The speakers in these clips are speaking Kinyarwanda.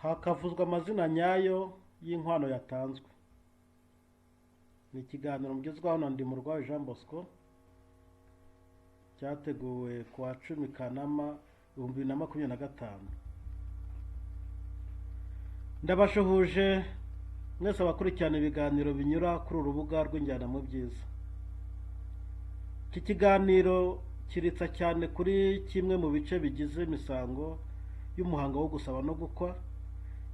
Hakavuzwa amazina nyayo y'inkwano yatanzwe. Ni ikiganiro mugezwaho na Ndimurwayo Jean Bosco, cyateguwe ku wa 10 Kanama 2025. Ndabashuhuje mwese abakurikirana ibiganiro binyura kuri uru rubuga rw'Injyana mu Byiza. Iki kiganiro kiritsa cyane kuri kimwe mu bice bigize imisango y'umuhango wo gusaba no gukwa,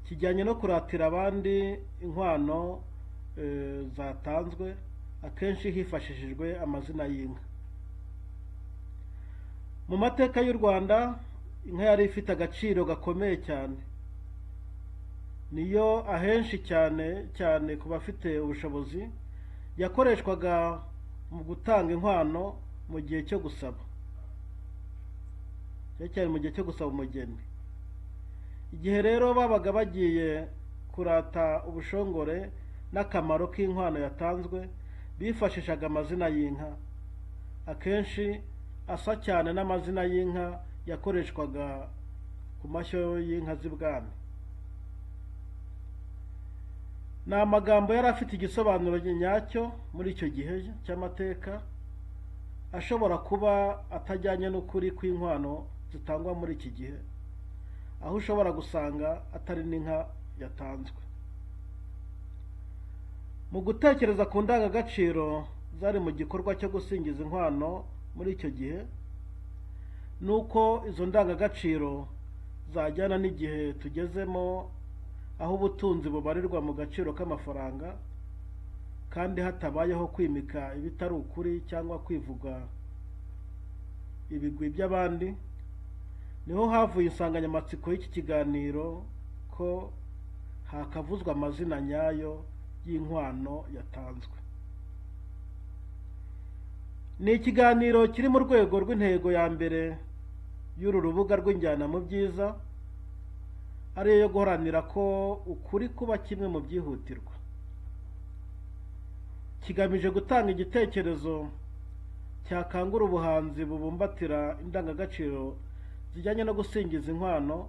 kijyanye no kuratira abandi inkwano zatanzwe, akenshi hifashishijwe amazina y'inka. Mu mateka y'u Rwanda, inka yari ifite agaciro gakomeye cyane. Niyo ahenshi cyane cyane ku bafite ubushobozi yakoreshwaga mu gutanga inkwano mu gihe cyo gusaba, cyane cyane mu gihe cyo gusaba umugeni. Igihe rero babaga bagiye kurata ubushongore n'akamaro k'inkwano yatanzwe, bifashishaga amazina y'inka, akenshi asa cyane n'amazina y'inka yakoreshwaga ku mashyo y'inka z'ibwami. Ni amagambo yari afite igisobanuro nyacyo muri icyo gihe cy'amateka, ashobora kuba atajyanye n'ukuri kw'inkwano zitangwa muri iki gihe, aho ushobora gusanga atari n'inka yatanzwe. Mu gutekereza ku ndangagaciro zari mu gikorwa cyo gusingiza inkwano muri icyo gihe, nuko izo ndangagaciro zajyana n'igihe tugezemo, aho ubutunzi bubarirwa mu gaciro k'amafaranga, kandi hatabayeho kwimika ibitari ukuri cyangwa kwivuga ibigwi by'abandi, niho havuye insanganyamatsiko y'iki kiganiro ko hakavuzwa amazina nyayo y'inkwano yatanzwe. Ni ikiganiro kiri mu rwego rw'intego ya mbere y'uru rubuga rw'Injyana mu Byiza, ariyo yo guharanira ko ukuri kuba kimwe mu byihutirwa. Kigamije gutanga igitekerezo cyakangura ubuhanzi bubumbatira indangagaciro zijyanye no gusingiza inkwano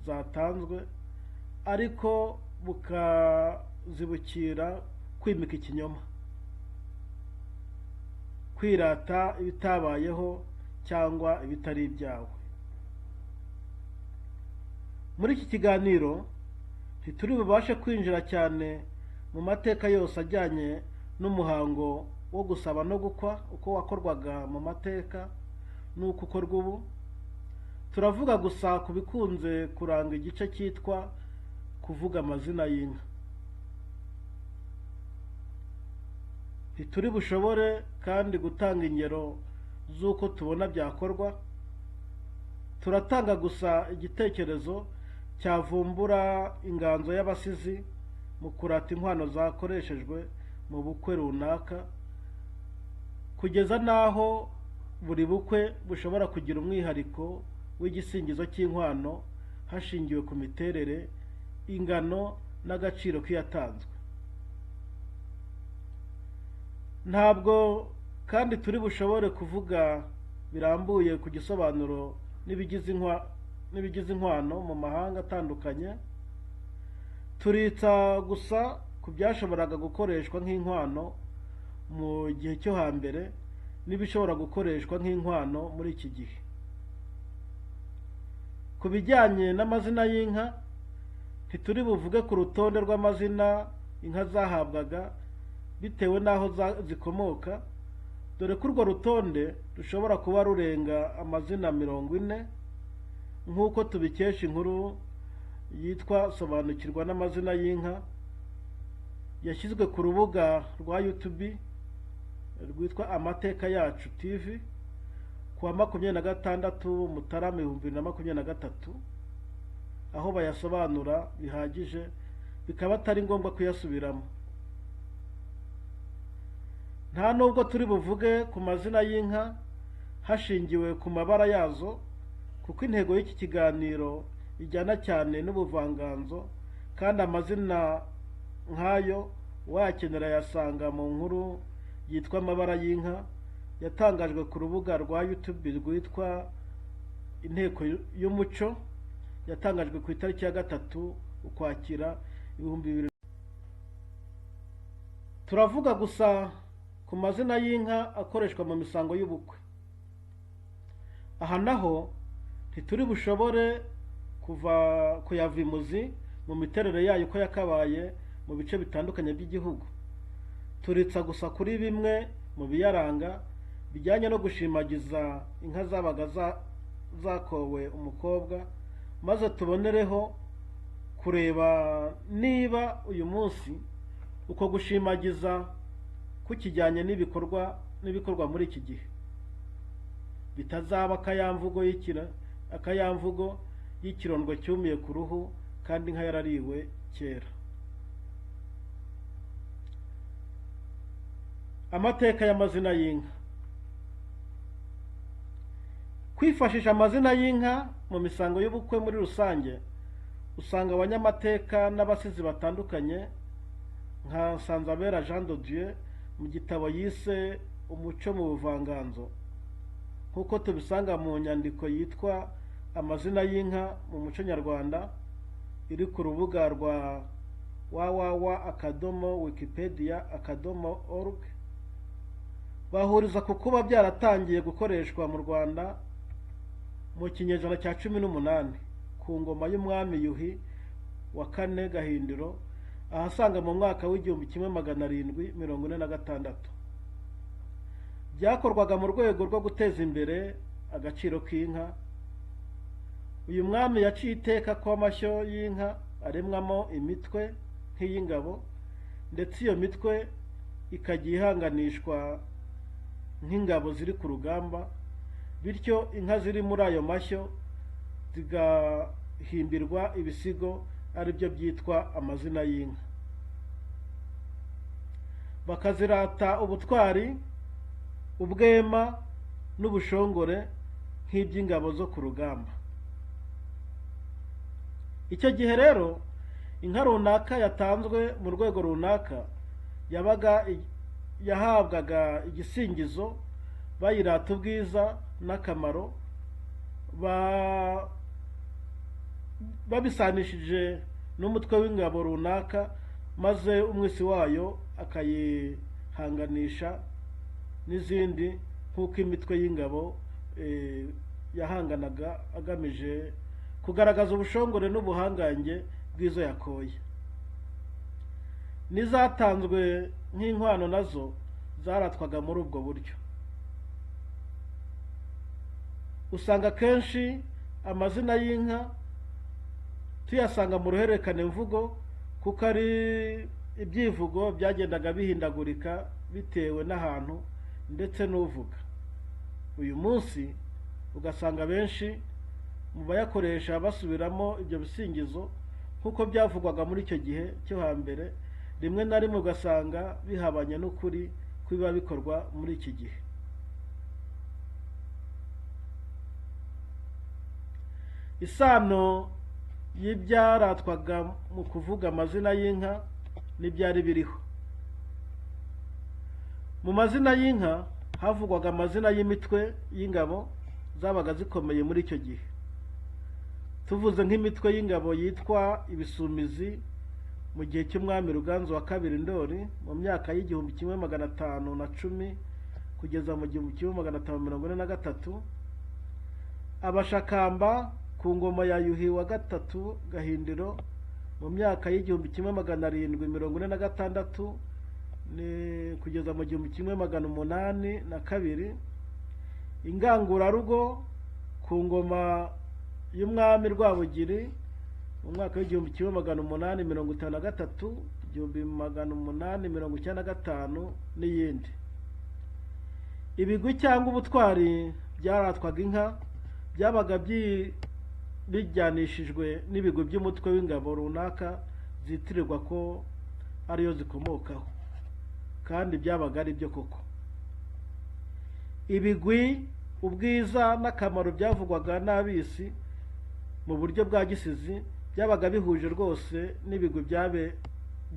zatanzwe, ariko bukazibukira kwimika ikinyoma, kwirata ibitabayeho cyangwa ibitari ibyawe. Muri iki kiganiro ntituri bubashe kwinjira cyane mu mateka yose ajyanye n'umuhango wo gusaba no gukwa, uko wakorwaga mu mateka n'uko ukorwa ubu. Turavuga gusa ku bikunze kuranga igice cyitwa kuvuga amazina y'inka. Ntituri bushobore kandi gutanga ingero z'uko tubona byakorwa. Turatanga gusa igitekerezo cyavumbura inganzo y'abasizi mu kurata inkwano zakoreshejwe mu bukwe runaka, kugeza n'aho buri bukwe bushobora kugira umwihariko w'igisingizo cy'inkwano hashingiwe ku miterere, ingano n'agaciro k'iyatanzwe. Ntabwo kandi turi bushobore kuvuga birambuye ku gisobanuro n'ibigize inkwano mu mahanga atandukanye. Turitsa gusa ku byashoboraga gukoreshwa nk'inkwano mu gihe cyo hambere n'ibishobora gukoreshwa nk'inkwano muri iki gihe. Ku bijyanye n'amazina y'inka, ntituri buvuge ku rutonde rw'amazina inka zahabwaga bitewe n'aho zikomoka, dore ko urwo rutonde rushobora kuba rurenga amazina 40, nk'uko tubikesha inkuru yitwa Sobanukirwa n'amazina y'inka yashyizwe ku rubuga rwa YouTube rwitwa Amateka Yacu TV ku wa 26 Mutarama 2023, aho bayasobanura bihagije, bikaba atari ngombwa kuyasubiramo. Nta nubwo turi buvuge ku mazina y'inka hashingiwe ku mabara yazo, kuko intego y'iki kiganiro ijyana cyane n'ubuvanganzo, kandi amazina nk'ayo uwayakenera yasanga mu nkuru yitwa Amabara y'inka yatangajwe ku rubuga rwa YouTube rwitwa Inteko y'Umuco, yatangajwe ku itariki ya 3 Ukwakira 2000. Turavuga gusa ku mazina y'inka akoreshwa mu misango y'ubukwe. Aha naho ntituri bushobore kuva kuyava imuzi mu miterere yayo uko yakabaye mu bice bitandukanye by'igihugu. Turitsa gusa kuri bimwe mu biyaranga bijyanye no gushimagiza inka zabaga zakowe umukobwa, maze tubonereho kureba niba uyu munsi uko gushimagiza kukijyanye n'ibikorwa muri iki gihe, bitazaba akayamvugo y'ikirondwe cyumiye ku ruhu kandi inka yarariwe kera. Amateka y'amazina y'inka. Kwifashisha amazina y'inka mu misango y'ubukwe muri rusange, usanga abanyamateka n'abasizi batandukanye nka Nsanzabera Jean de Dieu mu gitabo yise Umuco mu Buvanganzo, nk'uko tubisanga mu nyandiko yitwa Amazina y'inka mu muco nyarwanda iri ku rubuga rwa www.wikipedia.org, bahuriza ku kuba byaratangiye gukoreshwa mu Rwanda mu kinyejana cya 18 ku ngoma y'umwami Yuhi wa 4 Gahindiro, ahasanga mu mwaka w'1746. Byakorwaga mu rwego rwo guteza imbere agaciro k'inka. Uyu mwami yaciye iteka ko amashyo y'inka aremwamo imitwe nk'iy'ingabo, ndetse iyo mitwe ikajya ihanganishwa nk'ingabo ziri ku rugamba, bityo inka ziri muri ayo mashyo zigahimbirwa ibisigo aribyo byitwa amazina y'inka, bakazirata ubutwari, ubwema n'ubushongore nk'iby'ingabo zo ku rugamba. Icyo gihe rero inka runaka yatanzwe mu rwego runaka yabaga yahabwaga igisingizo, bayirata ubwiza n'akamaro, babisanishije n'umutwe w'ingabo runaka, maze umwisi wayo akayihanganisha n'izindi nk'uko imitwe y'ingabo yahanganaga, agamije kugaragaza ubushongore n'ubuhangange bw'izo yakoye. N'izatanzwe nk'inkwano nazo zaratwaga muri ubwo buryo. Usanga kenshi amazina y'inka tuyasanga mu ruhererekane mvugo, kuko ari ibyivugo byagendaga bihindagurika bitewe n'ahantu ndetse n'uvuga. Uyu munsi ugasanga benshi mu bayakoresha basubiramo ibyo bisingizo nk'uko byavugwaga muri icyo gihe cyo hambere, rimwe na rimwe ugasanga bihabanye n'ukuri kw'ibiba bikorwa muri iki gihe. Isano y'ibyaratwaga mu kuvuga amazina y'inka n'ibyari biriho. Mu mazina y'inka havugwaga amazina y'imitwe y'ingabo zabaga zikomeye muri icyo gihe. Tuvuze nk'imitwe y'ingabo yitwa Ibisumizi mu gihe cy'umwami Ruganzu wa II Ndoli mu myaka y'1510 kugeza mu 1543, Abashakamba ku ngoma ya Yuhi wa 3 Gahindiro mu myaka y'1746 kugeza mu 1802, Ingangurarugo ku ngoma y'umwami Rwabugiri mu mwaka w'1853, 1895 n'iyindi. Ibigwi cyangwa ubutwari byaratwaga inka byabaga bijyanishijwe n'ibigwi by'umutwe w'ingabo runaka zitirirwa ko ariyo zikomokaho, kandi byabaga ari byo koko. Ibigwi, ubwiza n'akamaro byavugwaga n'abisi mu buryo bwa gisizi byabaga bihuje rwose n'ibigwi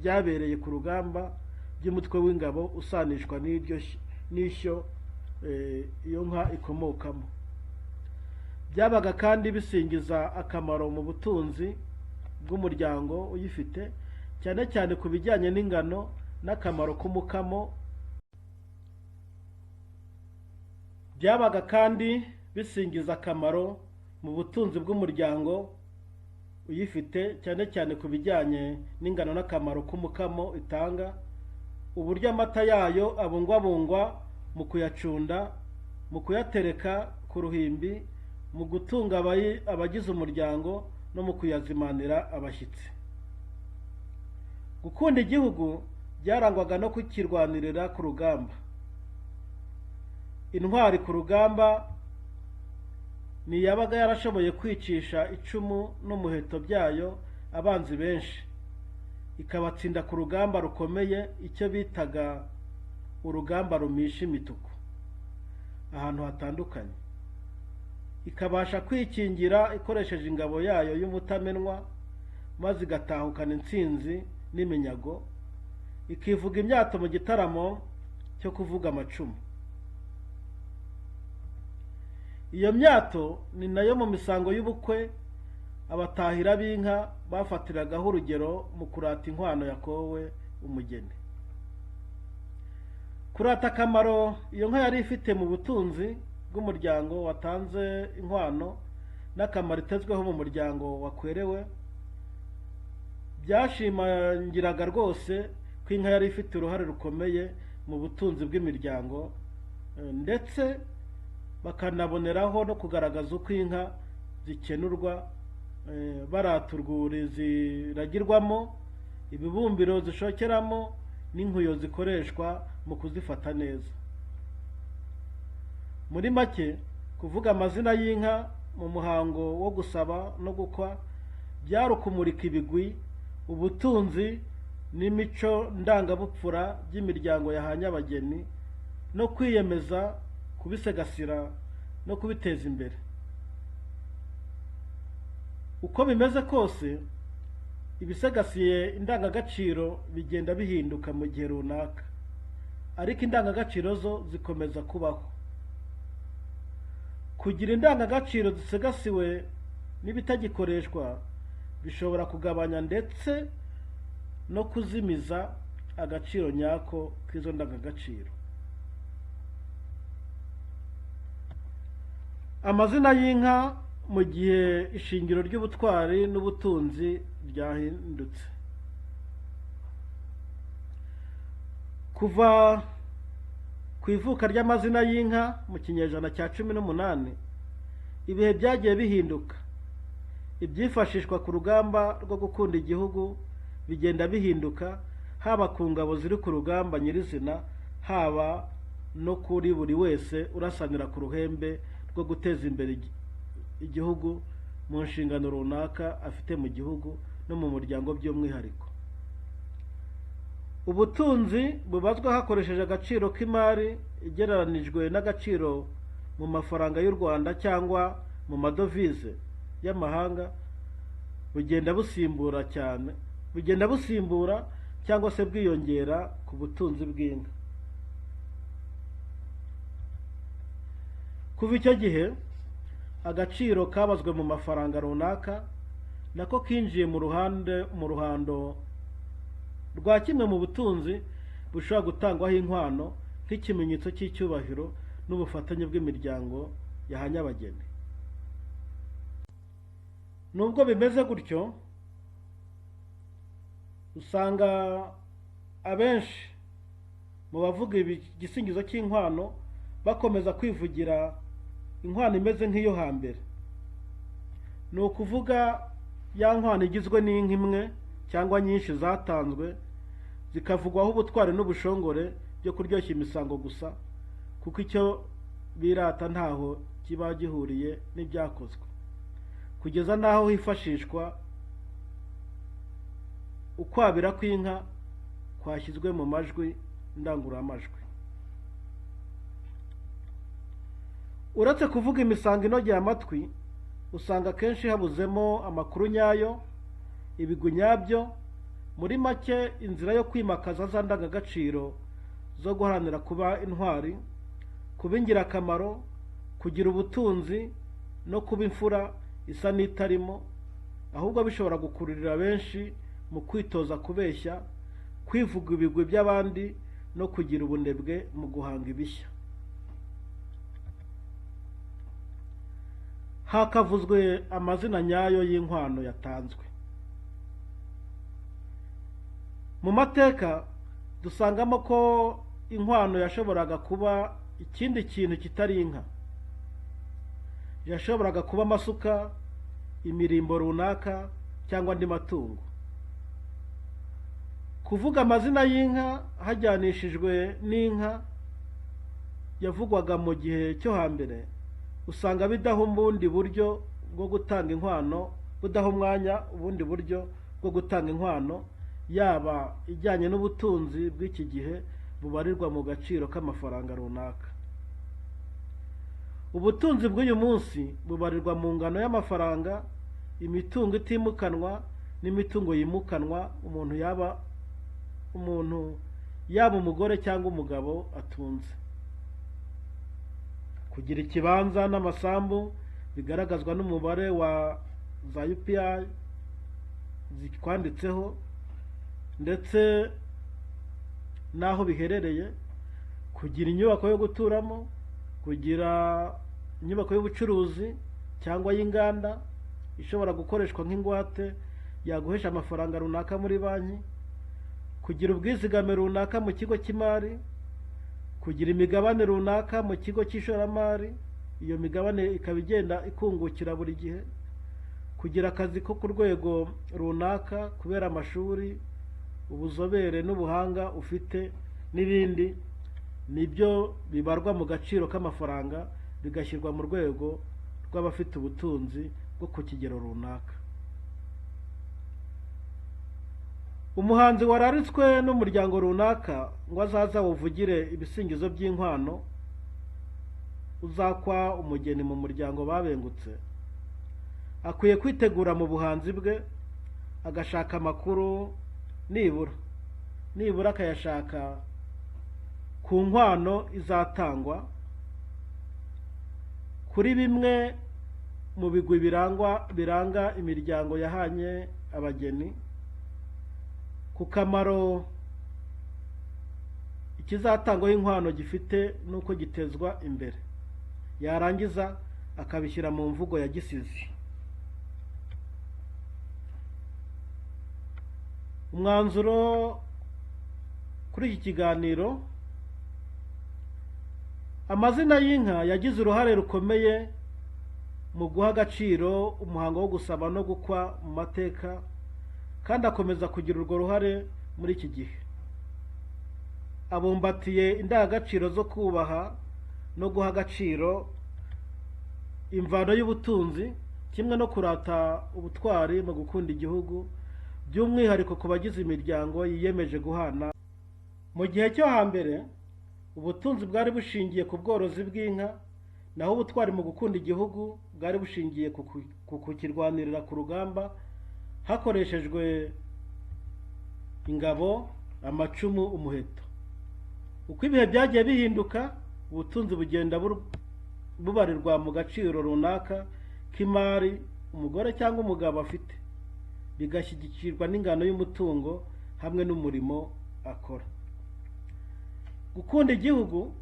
byabereye ku rugamba by'umutwe w'ingabo usanishwa n'ishyo iyo nka ikomokamo. Byabaga kandi bisingiza akamaro mu butunzi bw'umuryango uyifite, cyane cyane ku bijyanye n'ingano n'akamaro k'umukamo. Byabaga kandi bisingiza akamaro mu butunzi bw'umuryango uyifite, cyane cyane ku bijyanye n'ingano n'akamaro k'umukamo itanga, uburyo amata yayo abungwabungwa mu kuyacunda, mu kuyatereka ku ruhimbi, mu gutunga abagize umuryango no mu kuyazimanira abashyitsi. Gukunda igihugu byarangwaga no kukirwanirira ku rugamba. Intwari ku rugamba ni iyabaga yarashoboye kwicisha icumu n'umuheto byayo abanzi benshi, ikabatsinda ku rugamba rukomeye, icyo bitaga urugamba rumisha imituku ahantu hatandukanye, ikabasha kwikingira ikoresheje ingabo yayo y'umutamenwa, maze igatahukana intsinzi n'iminyago, ikivuga imyato mu gitaramo cyo kuvuga amacumu. Iyo myato ni nayo mu misango y'ubukwe abatahira b'inka bafatiragaho urugero mu kurata inkwano yakowe umugeni. Kurata akamaro iyo nka yari ifite mu butunzi bw'umuryango watanze inkwano n'akamaro itezweho mu muryango wakwerewe, byashimangiraga rwose ko inka yari ifite uruhare rukomeye mu butunzi bw'imiryango, ndetse bakanaboneraho no kugaragaza uko inka zikenurwa, barata urwuri ziragirwamo, ibibumbiro zishokeramo n'inkuyo zikoreshwa mu kuzifata neza. Muri make, kuvuga amazina y'inka mu muhango wo gusaba no gukwa byari ukumurika ibigwi, ubutunzi n'imico ndangabupfura by'imiryango yahanye abageni, no kwiyemeza kubisegasira no kubiteza imbere. Uko bimeze kose, ibisegasiye indangagaciro bigenda bihinduka mu gihe runaka, ariko indangagaciro zo zikomeza kubaho. Kugira indangagaciro zisigasiwe n'ibitagikoreshwa bishobora kugabanya ndetse no kuzimiza agaciro nyako k'izo ndangagaciro. Amazina y'inka mu gihe ishingiro ry'ubutwari n'ubutunzi ryahindutse. Kuva ku ivuka ry'amazina y'inka mu kinyejana cya 18, ibihe byagiye bihinduka. Ibyifashishwa ku rugamba rwo gukunda igihugu bigenda bihinduka, haba ku ngabo ziri ku rugamba nyirizina, haba no kuri buri wese urasanira ku ruhembe rwo guteza imbere igihugu mu nshingano runaka afite mu gihugu no mu muryango by'umwihariko. Ubutunzi bubazwa hakoresheje agaciro k'imari igereranijwe n'agaciro mu mafaranga y'u Rwanda cyangwa mu madovize y'amahanga bugenda busimbura cyane, bugenda busimbura cyangwa se bwiyongera ku butunzi bw'inka. Kuva icyo gihe, agaciro kabazwe mu mafaranga runaka nako kinjiye mu ruhando rwa kimwe mu butunzi bushobora gutangwaho inkwano nk'ikimenyetso cy'icyubahiro n'ubufatanye bw'imiryango yahanye abageni. Nubwo bimeze gutyo, usanga abenshi mu bavuga igisingizo cy'inkwano bakomeza kwivugira inkwano imeze nk'iyo hambere. Ni ukuvuga ya nkwano igizwe n'inka imwe cyangwa nyinshi zatanzwe, zikavugwaho ubutwari n'ubushongore byo kuryoshya imisango gusa, kuko icyo birata ntaho kiba gihuriye n'ibyakozwe, kugeza n'aho hifashishwa ukwabira kw'inka kwashyizwe mu majwi ndangururamajwi. Uretse kuvuga imisango inogeye amatwi, usanga akenshi habuzemo amakuru nyayo, ibigwi nyabyo, muri make inzira yo kwimakaza za ndangagaciro zo guharanira kuba intwari, kuba ingirakamaro, kugira ubutunzi no kuba imfura isa n'itarimo, ahubwo bishobora gukururira benshi mu kwitoza kubeshya, kwivuga ibigwi by'abandi no kugira ubunebwe mu guhanga ibishya. Hakavuzwe amazina nyayo y'inkwano yatanzwe. Mu mateka dusangamo ko inkwano yashoboraga kuba ikindi kintu kitari inka. Yashoboraga kuba amasuka, imirimbo runaka cyangwa andi matungo. Kuvuga amazina y'inka hajyanishijwe n'inka yavugwaga mu gihe cyo hambere, usanga bidaha ubundi buryo bwo gutanga inkwano, budaha umwanya ubundi buryo bwo gutanga inkwano, yaba ijyanye n'ubutunzi bw'iki gihe bubarirwa mu gaciro k'amafaranga runaka. Ubutunzi bw'uyu munsi bubarirwa mu ngano y'amafaranga, imitungo itimukanwa n'imitungo yimukanwa umuntu yaba umugore cyangwa umugabo atunze. Kugira ikibanza n'amasambu bigaragazwa n'umubare wa za UPI zikwanditseho ndetse n'aho biherereye, kugira inyubako yo guturamo, kugira inyubako y'ubucuruzi cyangwa y'inganda ishobora gukoreshwa nk'ingwate yaguhesha amafaranga runaka muri banki, kugira ubwizigame runaka mu kigo cy'imari, kugira imigabane runaka mu kigo cy'ishoramari, iyo migabane ikaba igenda ikungukira buri gihe, kugira akazi ko ku rwego runaka kubera amashuri, ubuzobere n'ubuhanga ufite n'ibindi, nibyo bibarwa mu gaciro k'amafaranga bigashyirwa mu rwego rw'abafite ubutunzi bwo ku kigero runaka. Umuhanzi wararitswe n'umuryango runaka ngo azaza awuvugire ibisingizo by'inkwano uzakwa umugeni mu muryango babengutse, akwiye kwitegura mu buhanzi bwe, agashaka amakuru nibura akayashaka ku nkwano izatangwa, kuri bimwe mu bigwi biranga imiryango yahanye abageni, ku kamaro ikizatangwaho inkwano gifite n'uko gitezwa imbere, yarangiza akabishyira mu mvugo ya gisizi. Umwanzuro kuri iki kiganiro: amazina y'inka yagize uruhare rukomeye mu guha agaciro umuhango wo gusaba no gukwa mu mateka, kandi akomeza kugira urwo ruhare muri iki gihe. Abumbatiye indangagaciro zo kubaha no guha agaciro imvano y'ubutunzi, kimwe no kurata ubutwari mu gukunda igihugu, by'umwihariko ku bagize imiryango yiyemeje guhana. Mu gihe cyo hambere, ubutunzi bwari bushingiye ku bworozi bw'inka, naho ubutwari mu gukunda igihugu bwari bushingiye ku kukirwanirira ku rugamba hakoreshejwe ingabo, amacumu, umuheto. Uko ibihe byagiye bihinduka, ubutunzi bugenda bubarirwa mu gaciro runaka k'imari umugore cyangwa umugabo afite, bigashyigikirwa n'ingano y'umutungo hamwe n'umurimo akora. Gukunda igihugu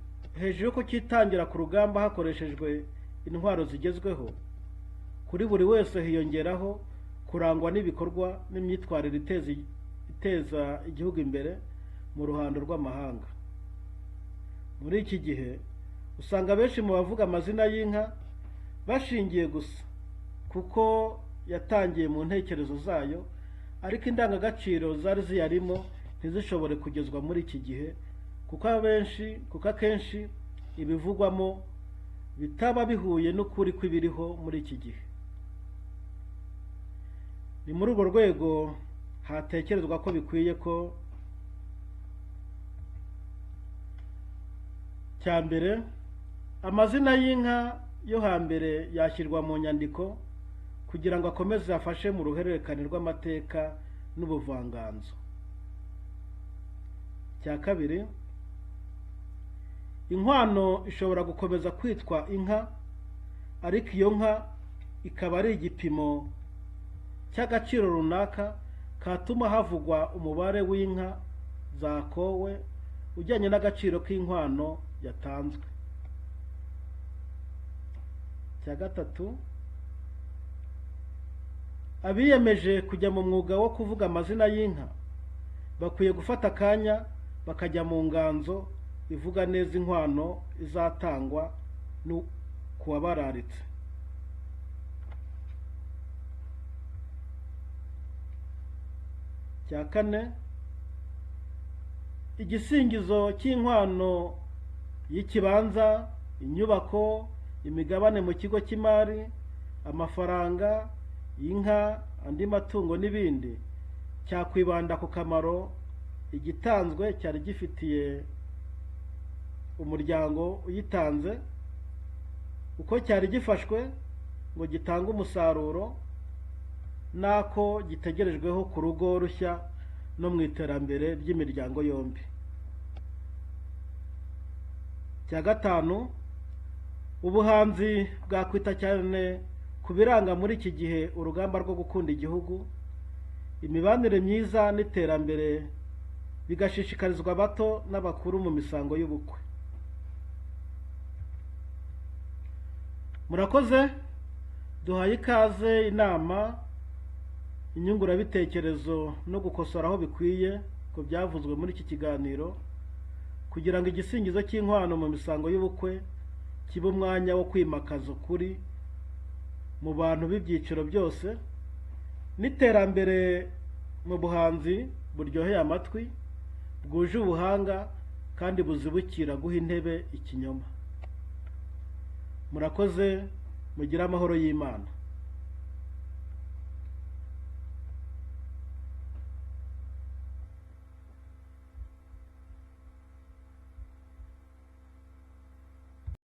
hejuru yo kucyitangira ku rugamba hakoreshejwe intwaro zigezweho, kuri buri wese hiyongeraho kurangwa n'ibikorwa n'imyitwarire iteza igihugu imbere mu ruhando rw'amahanga. Muri iki gihe usanga benshi mu bavuga amazina y'inka bashingiye gusa kuko yatangiye mu ntekerezo zayo, ariko indangagaciro zari ziyarimo ntizishobore kugezwa muri iki gihe, kuko akenshi ibivugwamo bitaba bihuye n'ukuri kw'ibiriho muri iki gihe. Ni muri urwo rwego hatekerezwa ko bikwiye ko cya mbere amazina y'inka yo hambere yashyirwa mu nyandiko kugira ngo akomeze afashe mu ruhererekane rw'amateka n'ubuvanganzo. Cya kabiri, inkwano ishobora gukomeza kwitwa inka, ariko iyo nka ikaba ari igipimo cy'agaciro runaka katuma havugwa umubare w'inka zakowe ujyanye n'agaciro k'inkwano yatanzwe. Icya gatatu, abiyemeje kujya mu mwuga wo kuvuga amazina y'inka bakwiye gufata akanya bakajya mu nganzo ivuga neza inkwano izatangwa ku wabararitse. Icya kane, igisingizo cy'inkwano y'ikibanza, inyubako, imigabane mu kigo cy'imari, amafaranga, inka, andi matungo n'ibindi, cyakwibanda ku kamaro igitanzwe cyari gifitiye umuryango uyitanze, uko cyari gifashwe ngo gitange umusaruro, n'ako gitegerejweho ku rugo rushya no mu iterambere ry'imiryango yombi. Icya gatanu, ubuhanzi bwakwita cyane ku biranga muri iki gihe urugamba rwo gukunda igihugu, imibanire myiza n'iterambere bigashishikarizwa abato n'abakuru mu misango y'ubukwe. Murakoze, duhaye ikaze inama, inyungurabitekerezo no gukosora aho bikwiye ku byavuzwe muri iki kiganiro, kugira ngo igisingizo cy'inkwano mu misango y'ubukwe kibe umwanya wo kwimakaza ukuri mu bantu b'ibyiciro byose n'iterambere mu buhanzi buryoheye amatwi, bwuje ubuhanga kandi buzibukira guha intebe ikinyoma. Murakoze, mugire amahoro y'Imana.